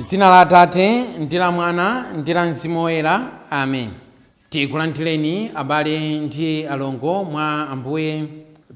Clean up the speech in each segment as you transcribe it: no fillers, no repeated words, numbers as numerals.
M'dzina la Atate, ndi la Mwana, ndi la Mzimu Woyera. Amen. Tikulandireni abale ndi alongo mwa Ambuye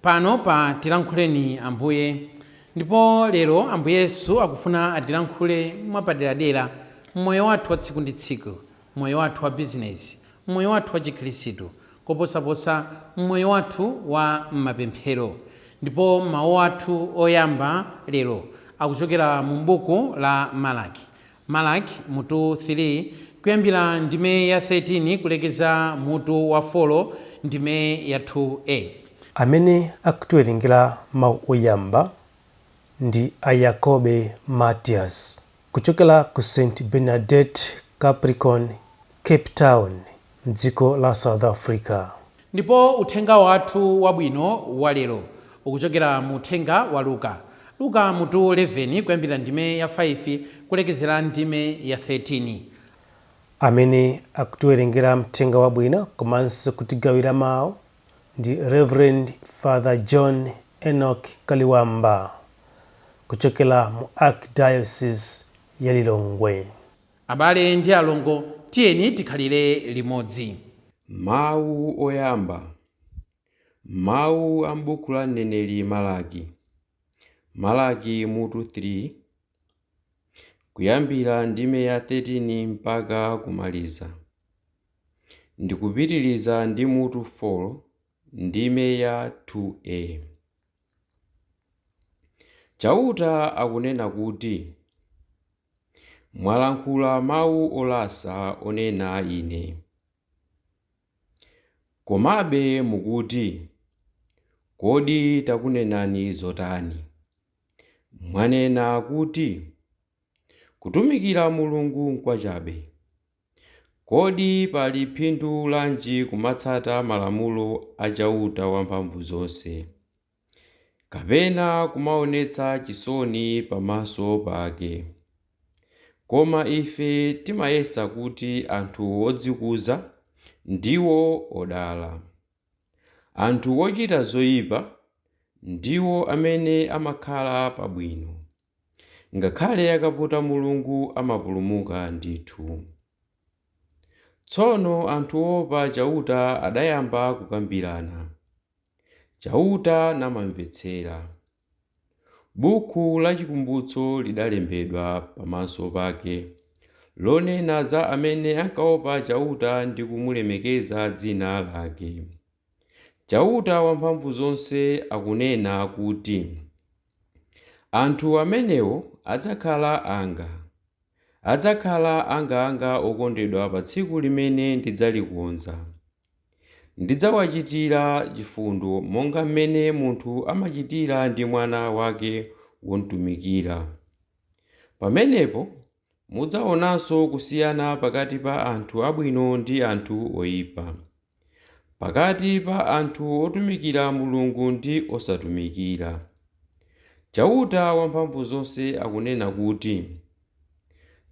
pano pa Tilankhuleni Ambuye. Ndipo lero Ambuye Yesu akufuna atilankhule mwapaderadera m'moyo wathu wa tsiku ndi tsiku, m'moyo wathu wa bizinesi, m'moyo wathu wa Chikhristu, koposaposa m'moyo wathu wa m'mapemphero. Ndipo mawu athu oyamba lero akuchokera mu buku la Malaki. Malaki mutu 3 kuyambira ndime ya 13 kulekeza mutu wa 4 ndime ya 2a. Amene akutiwerengera mawu oyamba ndi a Yakobe Matias kuchokera ku St Bernadette Capricorn, Cape Town, mdziko la South Africa. Ndipo uthenga wathu wabwino wa lero ukuchokera mu uthenga wa Luka. Luka mutu 11 kuyambira ndime ya 5 kulekezera ndime ya 13. Amene akutiwerengera mthenga wabwino komanso kutigawira mawu ndi Reverend Father John Enoch Kaliwamba kuchokera mu Archdiocese ya Lilongwe. Abale ndi alongo, tiyeni tikhalire limodzi. Mawu oyamba. Mawu a m'buku la mneneri Malaki. Malaki mutu 3, kuyambira ndime ya 13 mpaka kumaliza. Ndikupitiriza ndi mutu 4, ndime ya 2a. Chauta akunena kuti, Mwalankhula mawu olasa onena Ine. Komabe mukuti, Kodi takunenani zotani? Mwanena kuti, Kutumikira Mulungu nkwachabe. Kodi pali phindu lanji kumatsata malamulo a Chauta Wamphamvuzonse, kapena kumaonetsa chisoni pamaso pake? Koma ife timayesa kuti anthu odzikuza ndiwo odala. Anthu ochita zoyipa ndiwo amene amakhala pabwino. Ngakhale akaputa Mulungu amapulumuka ndithu. Tsono anthu oopa Chauta adayamba kukambirana, Chauta namamvetsera. Buku lachikumbutso lidalembedwa pamaso pake, lonena za amene ankaopa Chauta ndi kumulemekeza dzina lake. Chauta Wamphamvuzonse akunena kuti, Anthu amenewo adzakhala anga, adzakhala angaanga okondedwa pa tsiku limene ndidzalikonza. Ndidzawachitira chifundo monga mmene munthu amachitira ndi mwana wake womtumikira. Pamenepo mudzaonanso kusiyana pakati pa anthu abwino ndi anthu oyipa, pakati pa anthu otumikira Mulungu ndi osatumikira. Chauta Wamphamvuzonse akunena kuti,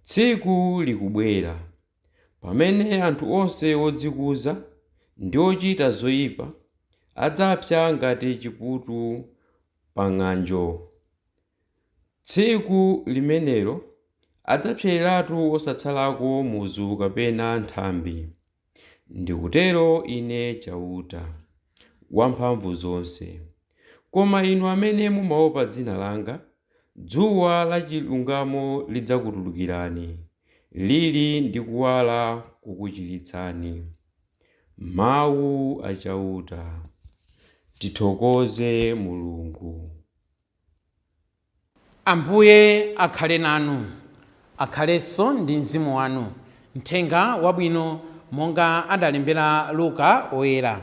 Tsiku likubwera pamene anthu onse odzikuza ndi ochita zoyipa adzapsa ngati chiputu pa ng'anjo. Tsiku limenelo adzapsereratu osatsalako muzu kapena nthambi. Ndikutero Ine Chauta, Wamphamvuzonse. Koma inu amene mumaopa dzina langa, dzuwa la chilungamo lidzakutulukirani, lili ndi kuwala kokuchiritsani. Mawu a Chauta. Tithokoze Mulungu. Ambuye akhale nanu, akhalenso ndi mzimu wanu. Mthenga wabwino monga adalembera Luka Woyera.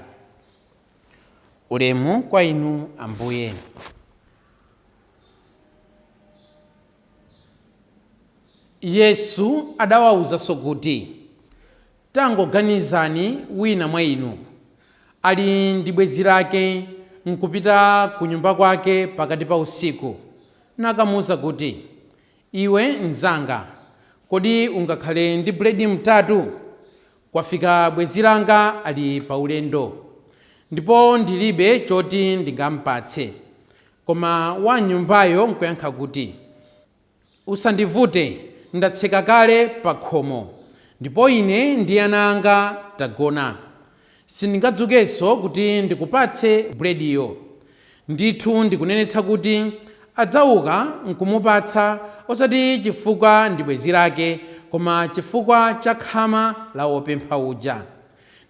Ulemu kwa inu Ambuye. Yesu adawawuzanso kuti, Tangoganizani wina mwa inu ali ndi bwenzi lake nkupita kunyumba kwake pakati pa usiku, nakamuuza kuti, Iwe mnzanga, kodi ungakhale ndi buledi mtatu? Kwafika bwenzi langa ali pa ulendo, ndipo ndilibe choti ndingampatse. Koma wam'nyumbayo nkuyankha kuti, Usandivute, Ndatseka kale pa khomo, ndipo ine ndi ana anga tagona. Sindingadzukenso kuti ndikupatse bulediyo. Ndithu ndikunenetsa kuti adzauka nkumupatsa, osati chifukwa ndi bwenzi lake, koma chifukwa cha khama la wopempha uja,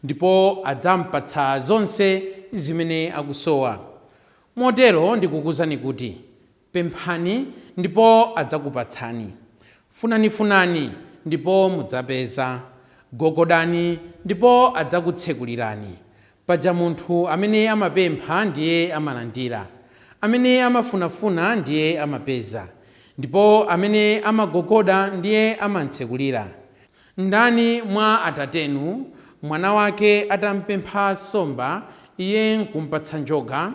ndipo adzampatsa zonse zimene akusowa. Motero ndikukuwuzani kuti pemphani, ndipo adzakupatsani; funanifunani, ndipo mudzapeza; gogodani, ndipo adzakutsekulirani. Paja munthu amene amapempha ndiye amalandira, amene amafunafuna ndiye amapeza, ndipo amene amagogoda ndiye amamtsekulira. Ndani mwa atatenu, mwana wake atampempha nsomba, iye nkumpatsa njoka?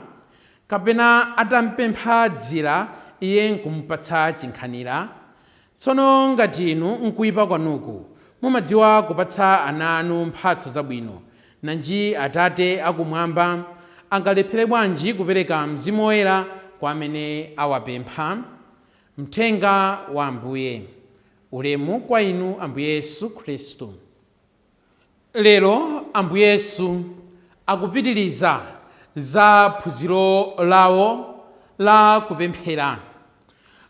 Kapena atampempha dzira, iye nkumupatsa chinkhanira? Tsono ngati inu nkuyipa kwanuku mumadziwa kupatsa ana anu mphatso zabwino, nanji Atate akumwamba angalephere bwanji kupereka Mzimu Woyera kwa amene awapempha? Mthenga wa Ambuye. Ulemu kwa inu, Ambuye Yesu Khristu. Lero Ambuye Yesu akupitiriza za phunziro lawo la kupemphera,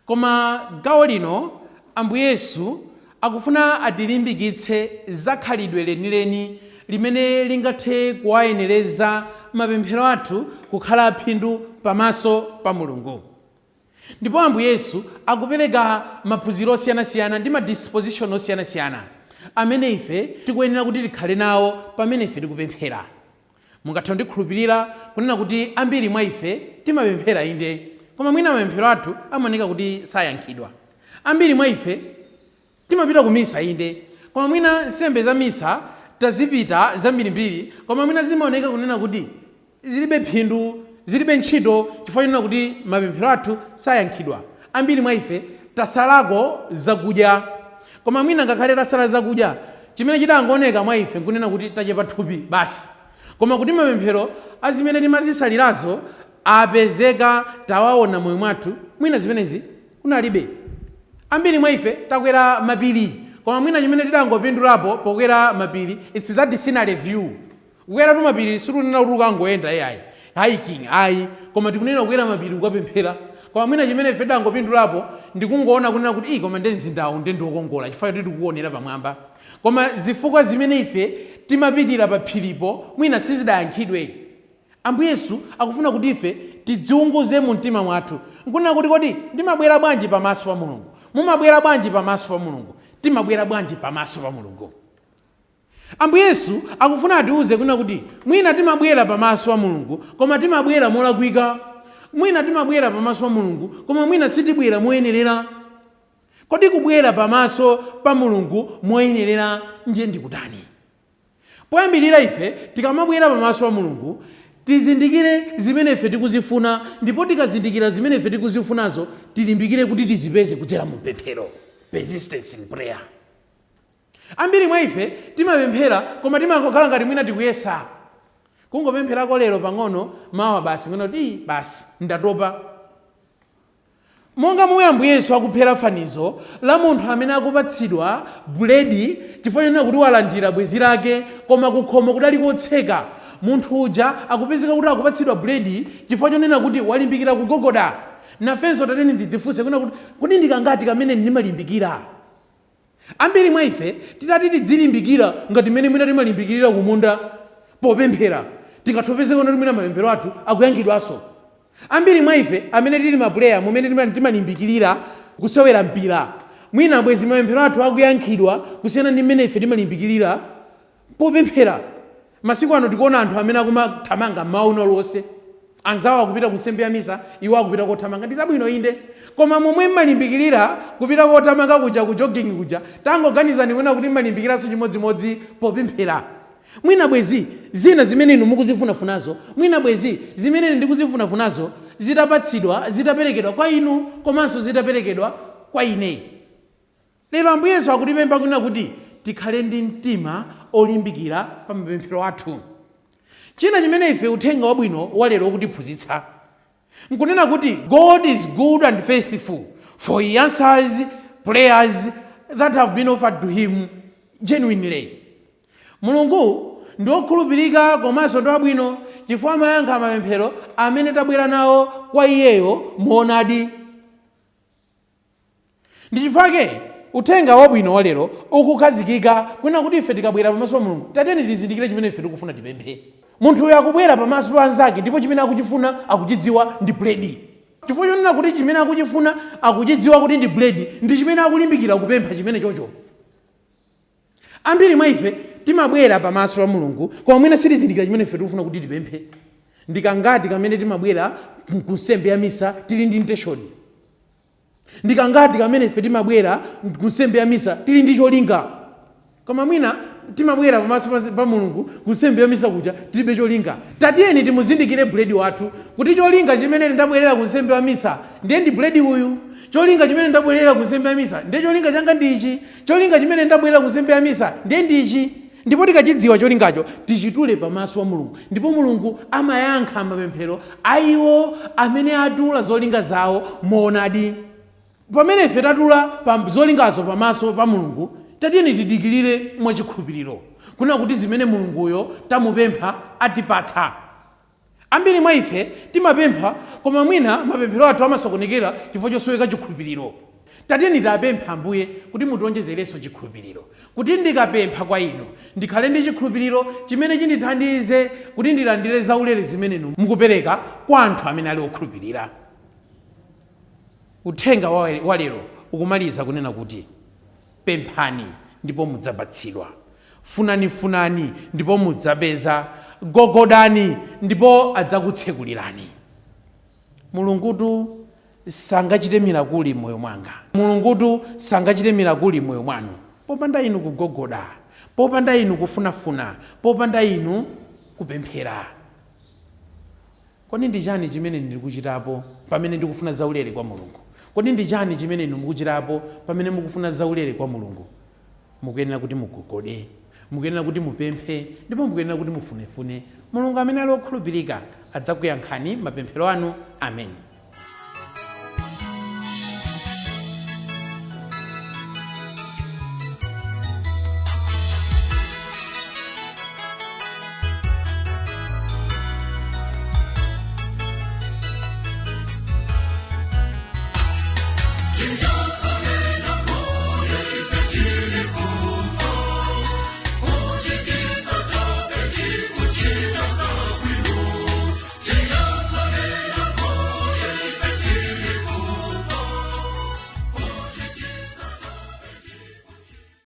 koma gawo lino Ambuye Yesu akufuna atilimbikitse za khalidwe lenileni limene lingathe kuwayenereza mapemphero athu kukhala phindu pamaso pa Mulungu. Ndipo Ambuye Yesu akupereka maphunziro osiyanasiyana ndi madisposition osiyanasiyana amene ife tikuyenera kuti tikhale nawo pamene ife tikupemphera. Mungathe kundikhulupirira kunena kuti ambiri mwa ife timapemphera, inde, koma mwina mapemphero athu amaoneka kuti sayankhidwa. Ambiri mwa ife timapita ku misa, inde, koma mwina nsembe za misa tazipita zambirimbiri, koma mwina zimaoneka kunena kuti zilibe phindu, zilibe ntchito, chifukwa chonena kuti mapemphero athu sayankhidwa. Ambiri mwa ife tasalako zakudya, koma mwina ngakhale tasala zakudya, chimene chidangooneka mwa ife nkunena kuti tachepa thupi basi, koma kuti mapemphero azimene timazisalirazo apezeka, tawaona moyo mwathu, mwina zimenezi kunalibe. Ambiri mwa ife takwera mapiri, koma mwina chimene tidangopindulapo pokwera mapiri, it's that scenery view. Kukwera tu mapiri sitikunena kuti ukangoyenda, ayi, hiking ayi, koma tikunena kukwera mapiri kukapemphera. Koma mwina chimene ife tidangopindulapo ndikungoona kunena kuti, "Ii, koma nde mzindawu nde ndiokongola," chifukwa choti tikukuonera pamwamba, koma zifukwa zimene ife timapitira pa phiripo mwina sizidayankhidwe. Ambuye Yesu akufuna kuti ife tidziunguze mu mtima mwathu nkunena kuti, "Kodi ndimabwera bwanji pamaso pa Mulungu? Mumabwera bwanji pamaso pa Mulungu? Timabwera bwanji pamaso pa Mulungu?" Ambuye Yesu akufuna atiuze kunena kuti mwina timabwera pamaso pa Mulungu, koma timabwera molakwika. Mwina timabwera pamaso pa Mulungu, koma mwina sitibwera moyenerera. Kodi kubwera pamaso pa Mulungu moyenerera ndiye ndikutani? Poyambirira, ife tikamabwera pamaso pa Mulungu, tizindikire zimene ife tikuzifuna, ndipo tikazindikira zimene ife tikuzifunazo, tilimbikire kuti tizipeze kudzera mu pemphero, persistence in prayer. Ambiri mwa ife timapemphera, koma timangokhala ngati mwina tikuyesa kungopempherako lero pang'ono, mawa basi mwina kuti, "Ii, basi ndatopa." Monga momwe Ambuye Yesu akuphera fanizo la munthu amene akupatsidwa buledi chifukwa chonena kuti walandira bwenzi lake, koma kukhomo kudali kotseka, munthu uja akupezeka kuti akupatsidwa buledi chifukwa chonena kuti walimbikira kugogoda. Nafenso tateni ndidzifunse kunena kuti, kodi ndikangati kamene ndimalimbikira? Ambiri mwa ife titati tidzilimbikira ngati mmene mwina timalimbikirira kumunda popemphera, tingathopezeka kuti mwina mapemphero athu akuyankhidwanso. Ambiri mwa ife amene tili mapuleya, mumene timalimbikirira kusewera mpira, mwina bwezi mapemphero athu akuyankhidwa kusiyana ndi mmene ife timalimbikirira popemphera. Masiku ano tikuona anthu amene akumathamanga mmawa uno lonse. Anzawo akupita ku nsembe ya misa, iwo akupita kothamanga. Ndi zabwino, inde, koma momwe mmalimbikirira kupita kothamanga kuja, ku jogging kuja, tangoganizani kunena kuti mmalimbikiranso chimodzimodzi popemphera. Mwina bwezi zina zimene inu mukuzifunafunazo, mwina bwezi zimene ine ndikuzifunafunazo zitapatsidwa, zitaperekedwa kwa inu komanso zitaperekedwa kwa ine. Lero Ambuye Yesu akutipempha kunena kuti tikhale ndi mtima olimbikira pa mapemphero athu. China chimene ife uthenga wabwino wa lero ukutiphunzitsa nkunena kuti God is good and faithful, for he answers prayers that have been offered to him genuinely. Mulungu ndi wokhulupirika komanso ndi wabwino chifukwa amayankha mapemphero amene tabwera nawo kwa iyeyo moonadi. Ndi chifukwa uthenga wabwino wa lero ukukhazikika kwina kuti ife tikabwera pamaso pa Mulungu, tatiyeni tizindikire chimene ife tikufuna tipemphe. Munthu uyu akubwera pamaso pa anzake ndipo chimene akuchifuna akuchidziwa ndi buledi. Chifukwa chonena kuti chimene akuchifuna akuchidziwa kuti ndi buledi, ndi chimene akulimbikira kupempha chimene chocho. Ambiri mwa ife timabwera pamaso pa Mulungu koma mwina sitizindikira chimene ife tikufuna kuti tipemphe. Ndikangati kamene timabwera ku nsembe ya misa tili ndi intention? Ndikangati kamene ife timabwera ku nsembe ya misa tili ndi cholinga? Koma mwina timabwera pamaso pa Mulungu ku nsembe ya misa kuja tilibe cholinga. Tatiyeni timuzindikire buledi wathu, kuti cholinga chimene ndabwerera ku nsembe ya misa ndiye ndi buledi uyu. Cholinga chimene ndabwerera ku nsembe ya misa ndiye cholinga changa ndi ichi. Cholinga chimene ndabwerera ku nsembe ya misa ndiye ndi ichi. Ndipo tikachidziwa cholingacho, tichitule pamaso pa Mulungu, ndipo Mulungu amayankha mapemphero a iwo amene atula zolinga zawo moonadi. Pamene ife tatula pa zolingazo pamaso pa Mulungu, tatiyeni tidikirire mwachikhulupiriro kunena kuti zimene Mulunguyo tamupempha atipatsa. Ambiri mwa ife timapempha koma mwina mapemphero athu amasokonekera chifukwa chosoweka chikhulupiriro. Tatiyeni tiapemphe Ambuye kuti mutionjezerenso chikhulupiriro, kuti ndikapempha kwa inu ndikhale ndi chikhulupiriro chimene chindithandize kuti ndilandire zaulere zimene inu mukupereka kwa anthu amene ali okhulupirira. Uthenga wa lero ukumaliza kunena kuti pemphani ndipo mudzapatsidwa, funanifunani ndipo mudzapeza, gogodani ndipo adzakutsekulirani. Mulungutu sangachite mirakuli m'moyo mwanga, Mulungutu sangachite mirakuli m'moyo mwanu popanda inu kugogoda, popanda inu kufunafuna, popanda inu kupemphera. Kodi ndi chani chimene ndikuchitapo pamene ndikufuna zaulere kwa Mulungu? Kodi ndi chani chimene inu mukuchitapo pamene mukufuna zaulere kwa Mulungu? Mukuyenera kuti mugogode, mukuyenera kuti mupemphe, ndipo mukuyenera kuti mufunefune. Mulungu amene ali okhulupirika adzakuyankhani mapemphero anu. Amen.